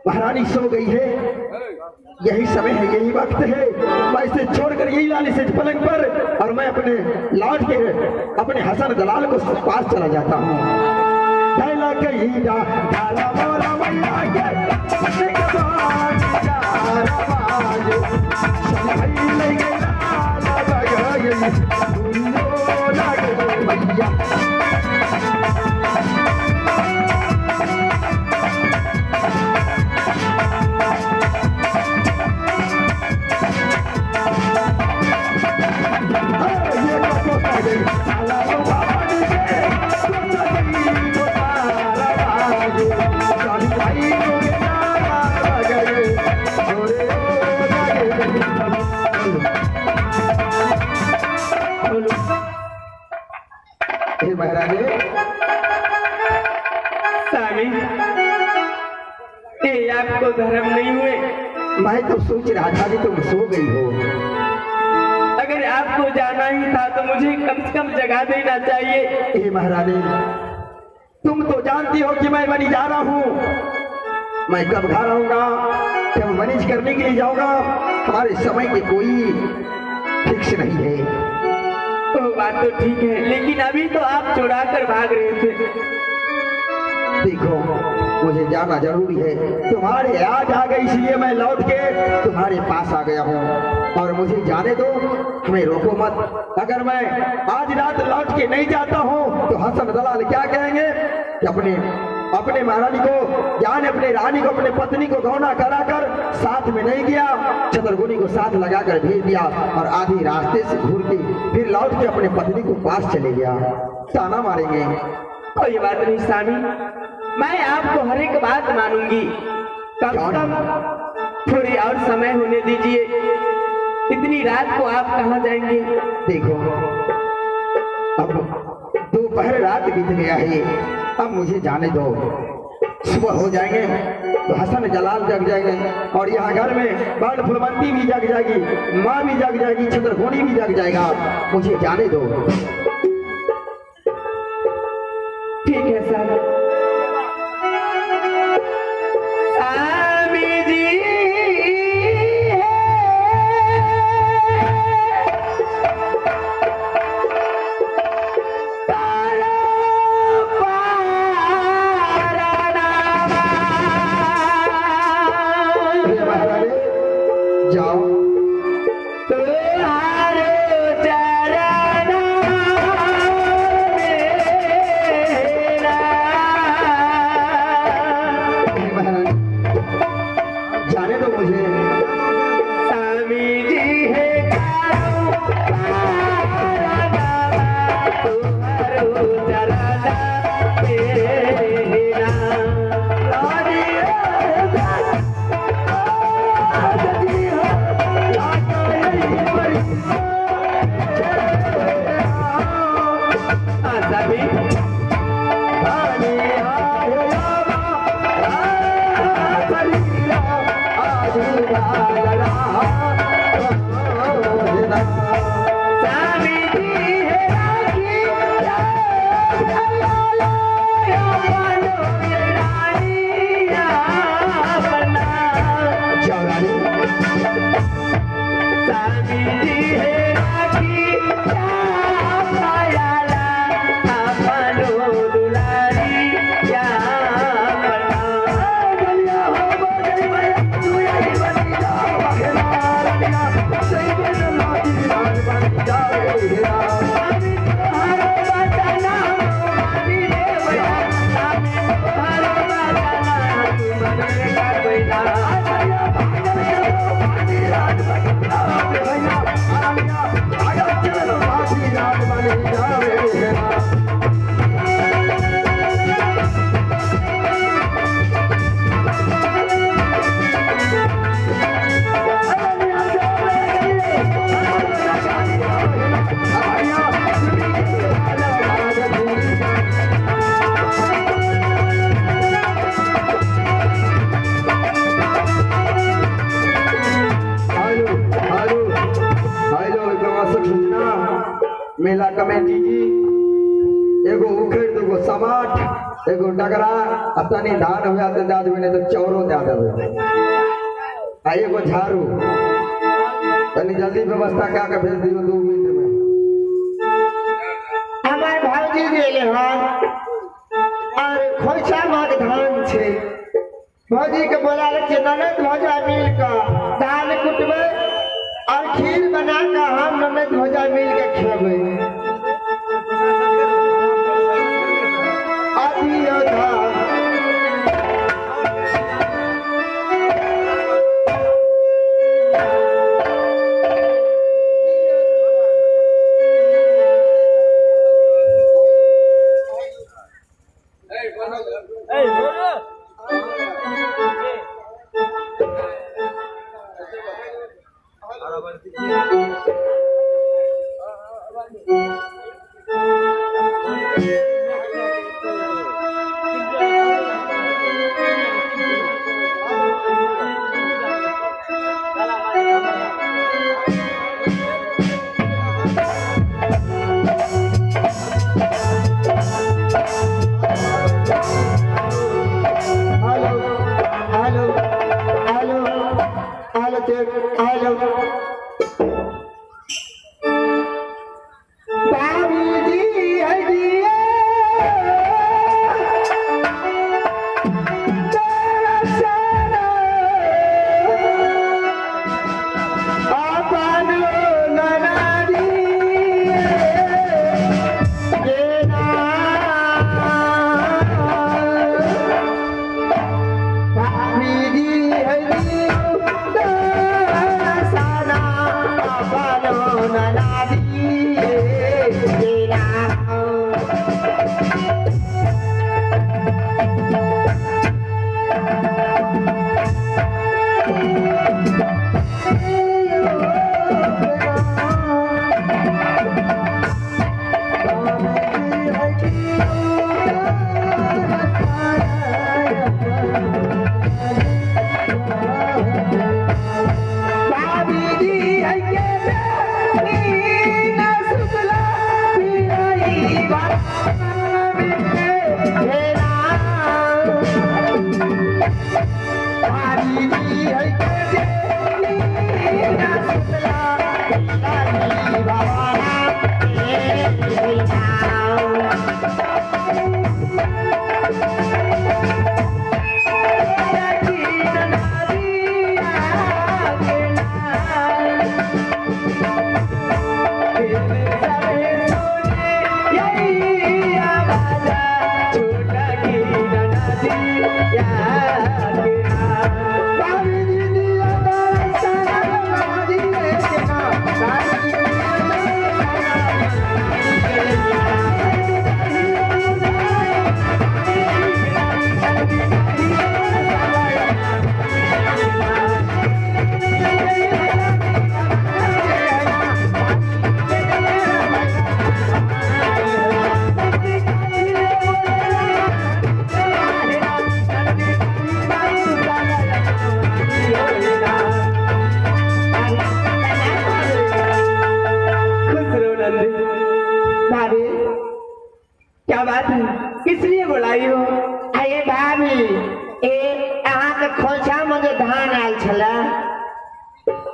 महारानी सो गई है, यही समय है, यही वक्त है। मैं इसे छोड़कर यही लाली से पलंग पर और मैं अपने लौट के अपने हसन दलाल को पास चला जाता हूँ। ये आपको धर्म नहीं हुए। मैं तो सोच रहा था कि तुम सो गई हो। अगर आपको जाना ही था तो मुझे कम से कम जगा देना चाहिए। हे महारानी, तुम तो जानती हो कि मैं बनी जा रहा हूँ। मैं कब घर आऊंगा, कब वनिज करने के लिए जाऊंगा, हमारे समय की कोई फिक्स नहीं है। तो बात तो ठीक है, लेकिन अभी तो आप चुरा कर भाग रहे थे। देखो, मुझे जाना जरूरी है। तुम्हारे याद आ गई इसलिए मैं लौट के तुम्हारे पास आ गया हूँ। और मुझे जाने दो, हमें रोको मत। अगर मैं आज रात लौट के नहीं जाता हूँ तो हसन दलाल क्या कहेंगे कि अपने अपने महारानी को यानी अपने रानी को अपने पत्नी को गौना कराकर साथ में नहीं गया, चतुर्गुणी को साथ लगाकर भेज दिया और आधी रास्ते से घूर के फिर लौट के अपने पत्नी को पास चले गया। ताना मारेंगे। कोई बात नहीं स्वामी, मैं आपको हर एक बात मानूंगी। कम से कम थोड़ी और समय होने दीजिए। इतनी रात को आप कहाँ जाएंगे? देखो, अब दोपहर रात बीत गया है, अब मुझे जाने दो। सुबह हो जाएंगे तो हसन जलाल जग जाएंगे और यहाँ घर में बाल फुलवंती भी जग जाएगी, माँ भी जग जाएगी, चंद्रघोड़ी भी जग जाएगा। मुझे जाने दो। ठीक है सर। स्वामी जी जाओ। जाने दो मुझे। स्वामी जी है मेला कमेटी जी एगो उखड़ दूगो। समाठ एगो डगरा आ तनी धान हुआ तो दे देबै, नहीं तो चौरो दे देबै, आ एगो झाड़ू। तनी जल्दी व्यवस्था कए के भेज दियौ 2 मिनट में। हमार भाईजी गेले हन और खोइछा में धान छै, भौजी के बोला ले छियै ननद भौजा मिल के धान कुटबै और खीर बना के हम ननद भौजा मिल के खेबै। अभी धान hello hello hello hello check hello. बाबूजी हरिये दर्शन अपन ननारी गेना। भाभीजी हरियो दर्शन अपन ननारी गेना। भाभीजी हरिये नीन सुतला पिरई बाबी घेरा। भाभीजी हरिये नीन सुतला पिरई बाबा घेरा। खुश रहो नंदी। भाभी क्या बात है, किस लिए बुलाई हो? अरे भाभी, ए अहाँके खोइछा में जे धान आयल छलै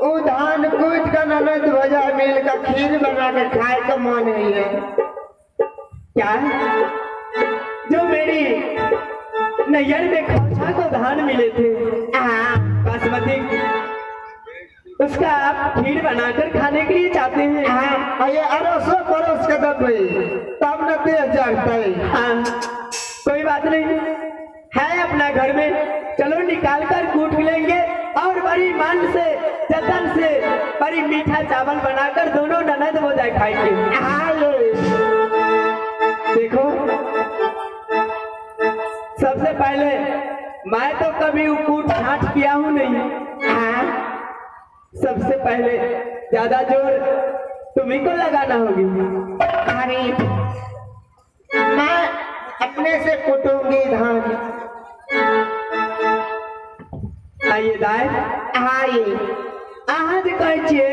ओ धान कुटि के ननद भौजा मिल के खीर बना के खाय के मन होइए। क्या जो मेरी नैहर में खोइछा को धान मिले थे हाँ बासमती, उसका आप खीर बनाकर खाने के लिए चाहते हैं? हाँ, अये अड़ोसो पड़ोस के देबै तब न देह जगतै। हाँ कोई बात नहीं है, अपना घर में चलो निकाल कर कूट लेंगे और बड़ी मन से जतन से बड़ी मीठा चावल बनाकर दोनों ननद हो जाए खाएंगे। हाँ ये देखो सबसे पहले मैं तो कभी कूट छाट किया हूँ नहीं। हाँ सबसे पहले ज्यादा जोर तुम्ही को लगाना होगी। अरे मैं अपने से कूटूंगी धान। आइए दाई। हाँ ये अहाँ जे कहै छियै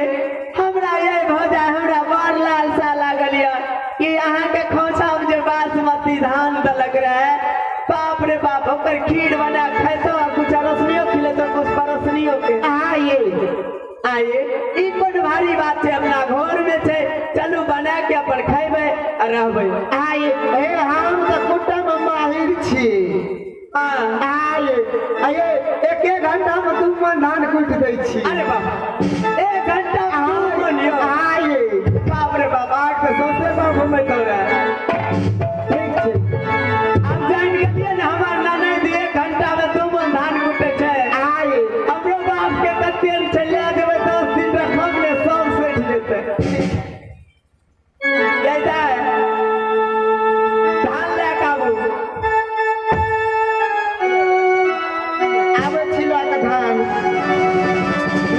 हमरा ये भऽ जाय, हमरा बड़ लालसा लागल यऽ कि अहाँके खोंछा में जे बासमती धान धान दलक रहे। बाप रे बाप ओकर खीर बना खाइतो आ कुछ अरसनियो खिलेतो कुछ परसनियो के। आये आये ई कोन भारी बात छै, अपना घर में छै, चलू बना के अपन खैबै आ रहबै। आये ए हम तऽ कुटम माहिर छी। हाँ आये आये एक एक घंटा में 2 मन धान कुटि दै छी। अरे बाप 1 घंटा में 2 मन यौ। आये बाप रे बाप आग तऽ सौंसे बाप घुमैत रहे। ठीक छै हम जान गेलियै ने हमार ननैद 1 घंटा में 2 मन धान कुटै छै। आये हमरो बाप के कते छै ले देबै 10 दिन रखब ने सब सठि जेतै। धान लए के आबू। आबै छी लए के धान।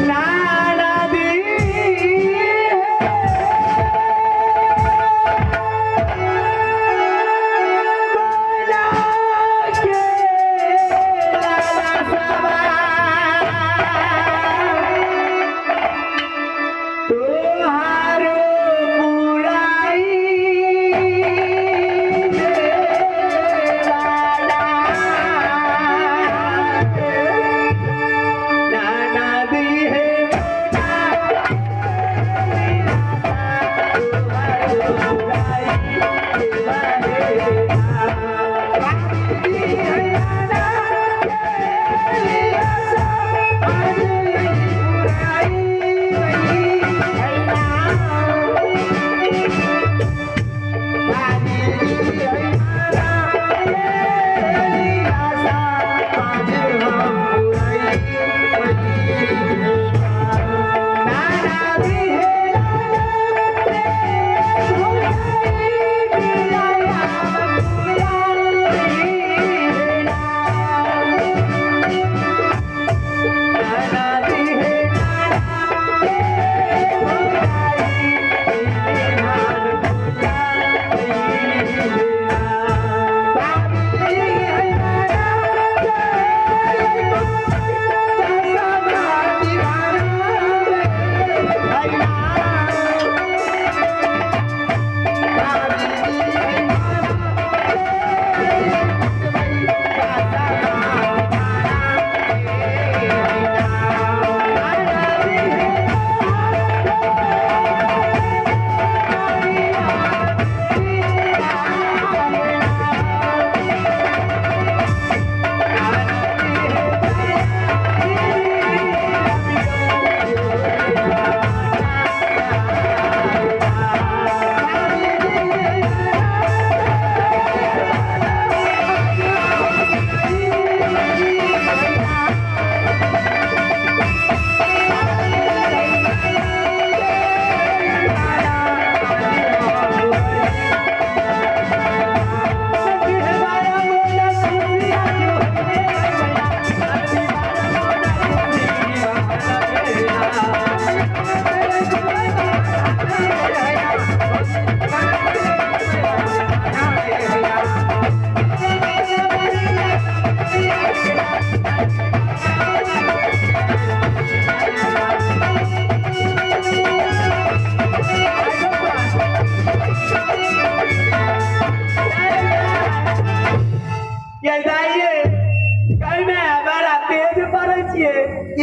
नाना दी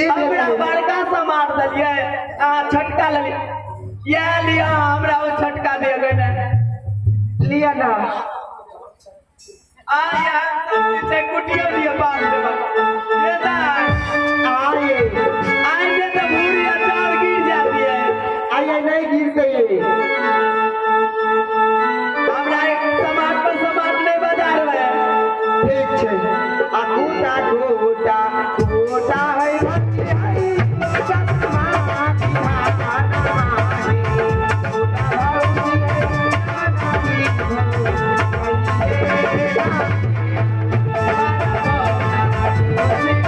हमरा बड़का समार दलियै आ छोटका लेलियै। ये लिया हमरा ओ छोटका दे गए लिया ना। आ यार सब छै कुटियो लिया बाप रे बाप। ये दाई आये आइए तो भूरी अचार गिर जाती है। आये नहीं गिरते हमरा एक समाज पर समाज नहीं बाजार में। ठीक छै आ कोटा कोटा कोटा है Thank you.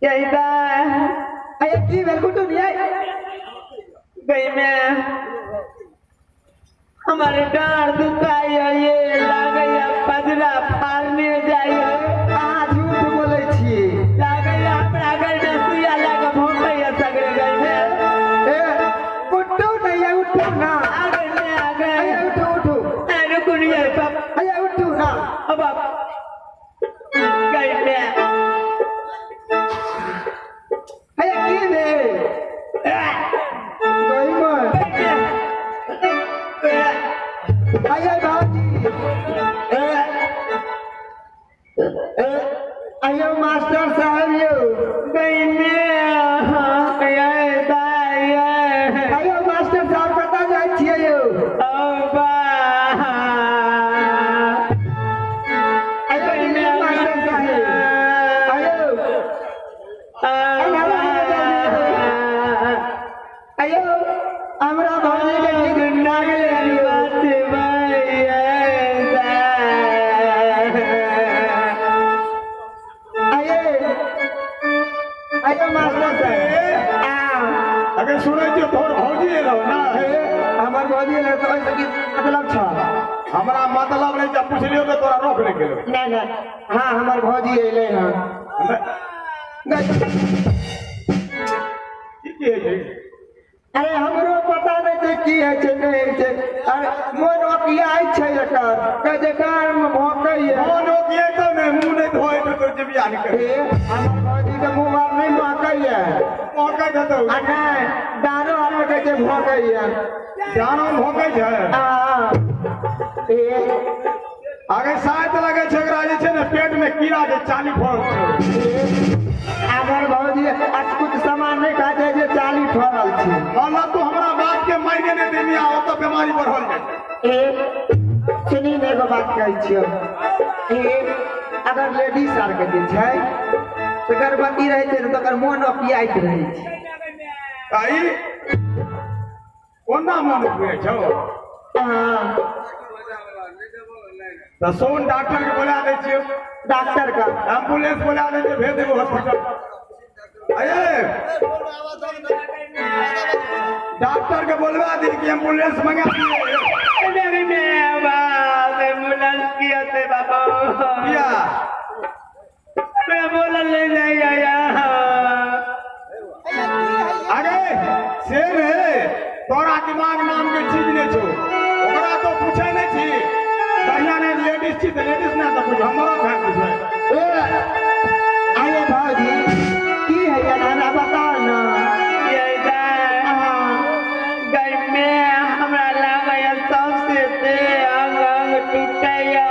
यही दा अरे की भेल कुटु नहीं आई गई मैं हमारे डार दुखाई ये लागैया पजरा फाड़ने जाइए। अहाँ झूठ बोलै छी। लागैया हमरा घर में सुइया लगा भोंकैया सगरे गई में। ए कुटु नहीं है उठू ना। आ गई मैं आ गए। अरे उठू उठू। अरे रुको नहीं है बाप। अरे उठू ना। अब आप गई मैं। अरे की भेल गई मैं। अरे भाजी अयो मास्टर साहब यो गई मैं। अयो मास्टर साहब कतऽ जाइ छियै यौ? अयो मास्टर साहब अयो अयो हमरा भाजी के की लागल अयो मास्टर साहब। अगर सुनै छियै तोहर भौजी एलौ ना? हमर भौजी एलै तऽ ओहिसँ की मतलब छ? हमरा मतलब नहि जब पुछलियौ तऽ तोरा रोक नहि गेलौ। नहीं नहीं हाँ हमर भौजी एलै हँ। की होइ छै? अरे हमरो पता नहीं छै की होइ छै नहि होइ छै। अरे मोन ओकियाइ छै एकर कहै छै कान मे भोंकैया। मोन ओकियाइ तऽ नहि मुँह नहि धोए तऽ तोर जिबिया निकल। ए हमर भौजी के मुँह आर नहि भोंकैया। भोंकै छै आ नहि दानो आर मे कहै छै भोंकैया। दानो भोंकै छै? आ ए अगे शायद लगै छै एकरा जे छै ने पेट में कीड़ा जे चाली फड़ल छै। हमर भौजी आज कुछ सामान नहि खाइ छै जे चाली फड़ल छै। मतलब तू हमरा बात के मायने नहि देबी आ ओतऽ बीमारी बढ़ल जाइ छै। ए सुनी ने एगो बात कहै छियौ। ए अगर लेडीज आर के जे छै से गर्भवती रहै छै तऽ ओकर मोन ओकियाइत रहै छै। ई कोना मोन ओकियाइ छौ? तऽ सुन डॉक्टर के बोला दै छियौ। डॉक्टर का एम्बुलेंस बोला दै छियौ भेज देबो हॉस्पिटल। अरे डॉक्टर के बोलवा दी कि एम्बुलेंस मंगा दिए। एम्बुलेंस किया थे बाबा? किया मैं बोला ले जाइए। अरे से रे तोरा दिमाग नाम के चीज नहीं छौ ओकरा तो पूछे नहीं छी। बढ़िया नहीं लेडीज छी तऽ लेडीज ना तऽ पूछ हमरो भाग पूछे। ए आये भौजी की है नाना बताओ ना। गई में हमरा लागैया सबसे देह अंग अंग टूटैया।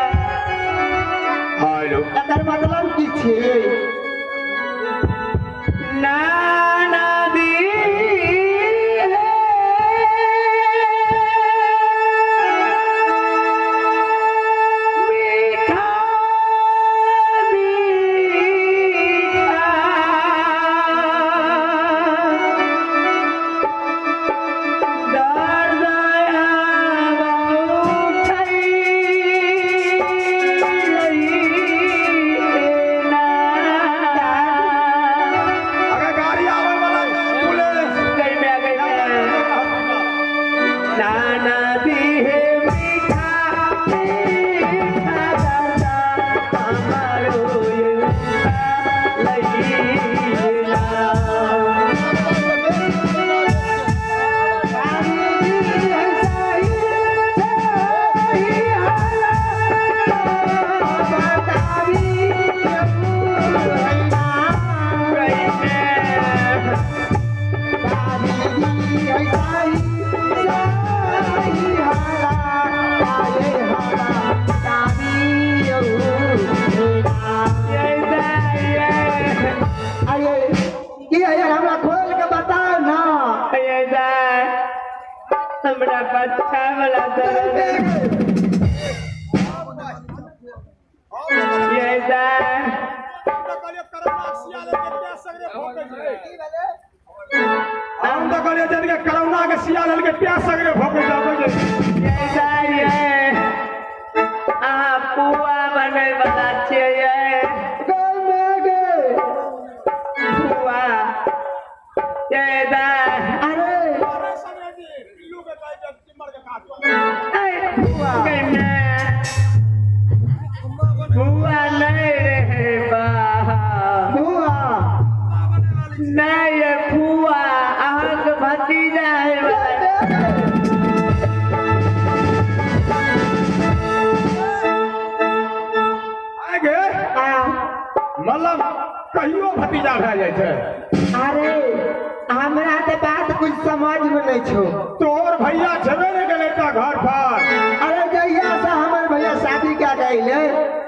हेलो एकर मतलब की छै? नाना दी मीठा मीठा दर्द अगर गाड़ी आवे वाला एम्बुलेंस। गई में गई में नाना दी है मीठा मीठा दादा हमारो ये लईला। गई में अरे की है यार हमरा खोल के बताओ ना। हमरा बच्चा वाला दर्द हम तऽ कहलियै जन के कोरोना के सिया लेलकै प्यास सगरे भोकै जाबै छै। अहाँ पुआ बनै वाला छियै। गई में गई पुआ अरे बुआ नहीं रे बा बुआ नहीं फुआ अहाँके भतीजा है। मतलब कहियो भतीजा भए जाइ छै। अरे हमरा तऽ बात कुछ समझ में नहीं छो। तोहर भैया छेबे नहीं गेलै तऽ घर पर। अरे जहिया से हमर भैया शादी कए के अइलै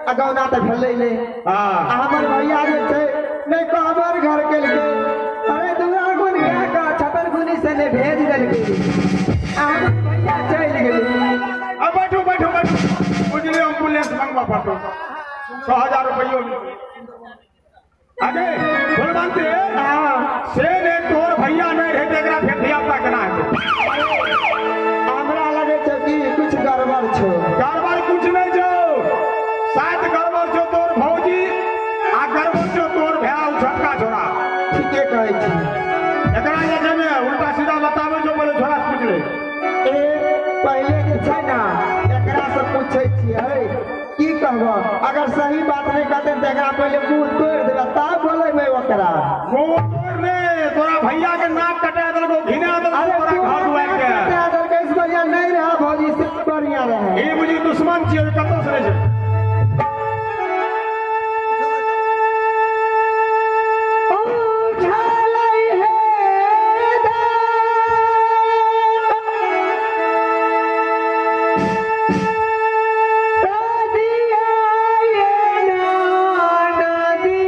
आ गौना तऽ भेलै नहि। हाँ हमर भैया जे छै नहि कहबर घर केलकै। अरे दुरागुन कए कऽ छतरगुनी से नहि भेज देलकै आ हमर भैया चलि गेलै। अब बैठू बैठू बैठू बुझलियै एम्बुलेंस मंगवा पड़तौ 100,000 रुपयो। अरे बलवंत से ने तोर भैया नहीं रहे एकरा फेर धियापुता केना हेतै? हमरा लगे छै कि कुछ गड़बड़ छौ। गड़बड़ कुछ नहीं छौ। शायद गड़बड़ छौ तोर भौजी आ गड़बड़ छौ तोर भाय उ छोटका छोरा। ठीके कहै छी। एकरा जे छै ने उल्टा सीधा बताबै छौ बोले छोरा से पूछ ले। ए पहिले जे छै ना एकरा से पूछै छियै की कहब, अगर सही बात नहीं कहते तो एकरा पहले मुंह तोड़ देबे तब बोलेबै ओकरा। मुंह तोड़ ने तोरा भैया के नाक कटा देलको घिना देलको तोरा घर दुआर के। कटा देलको इस बढ़िया नहीं रहा भौजी से बढ़िया रहे। ई बुझी दुश्मन छियै कतौ से नहीं छै। नदी।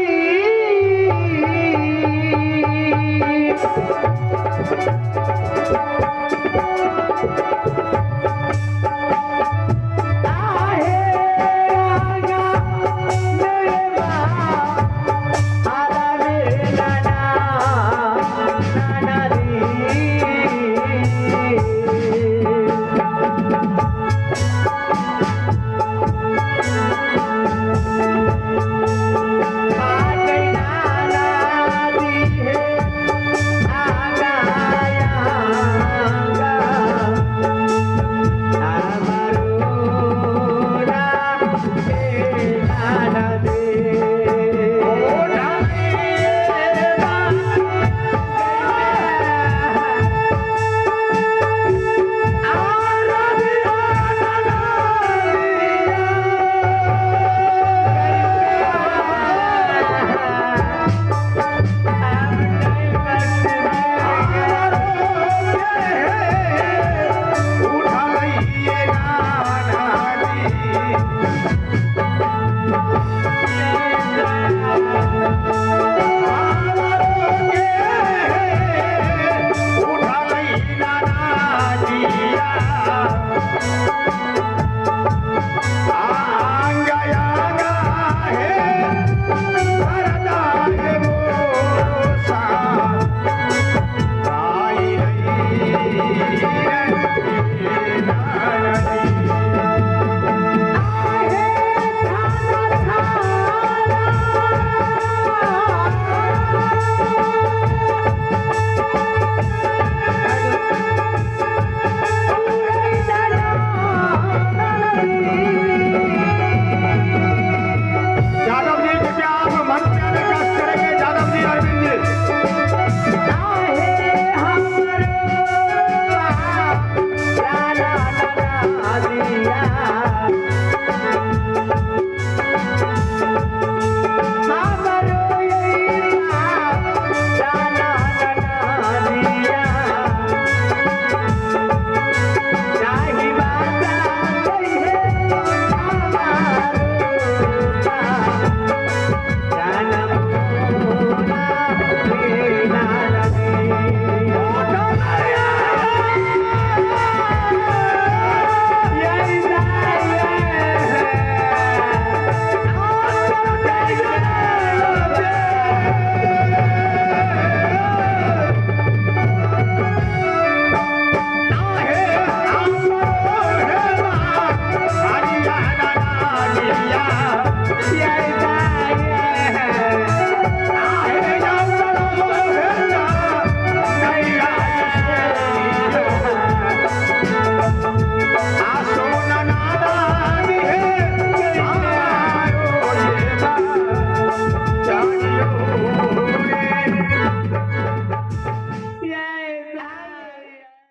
हो।